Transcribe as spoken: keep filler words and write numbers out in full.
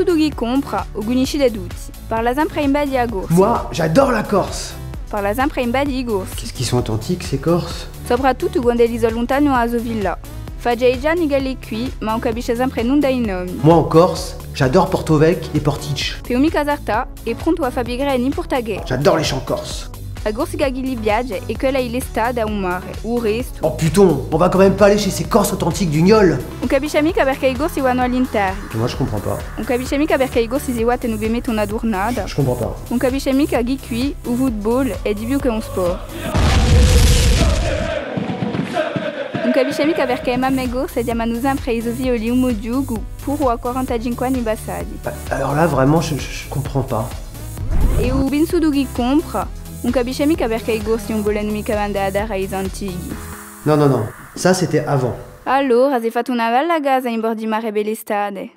Tuttu chì compra, u cunniscite tutti. Parla sempre in bè di a Corsica. Moi, j'adore la Corse. Parla sempre in bè di i Corsi. Qu'est-ce qu'ils sont authentiques, ces Corses ? Soprattuttu quand'elli sò luntani da a so villa. Face dece anni ch'ellu hè quì, ma ùn capisce sempre nunda di i nomi. Moi, en Corse, j'adore Porto Vecchio et Portici. Pè ùn micca sartà, hè prontu à fà vi crede n'importa chè. J'adore les chants corses. A Corsica chì li piace hè quella di l'estate à u mare, u restu. Oh putain, on va quand même pas aller chez ces Corses authentiques du Niol. Ùn capisce micca perchè i Corsi vanu à l'interru. Moi, je comprends pas. Ùn capisce micca perchè i Corsi si battenu pè mette una turnata. Je comprends pas. Ùn capisce micca chì quì u football hè di più chè un sport. Ùn capisce micca perchè e mamme corse chjamanu sempre i so figlioli u mo ghjocu, puru à quarantacinque anni passati. Bah, alors là, vraiment, je, je, je comprends pas. È u pinsutu chì compra, ùn capisce micca perchè i Corsi ùn volenu micca mandà a terra à i so antichi. Non, non, non. Ça, c'était avant. Allora, s'hè fattu una bella casa in bordu di mare pè l'estate.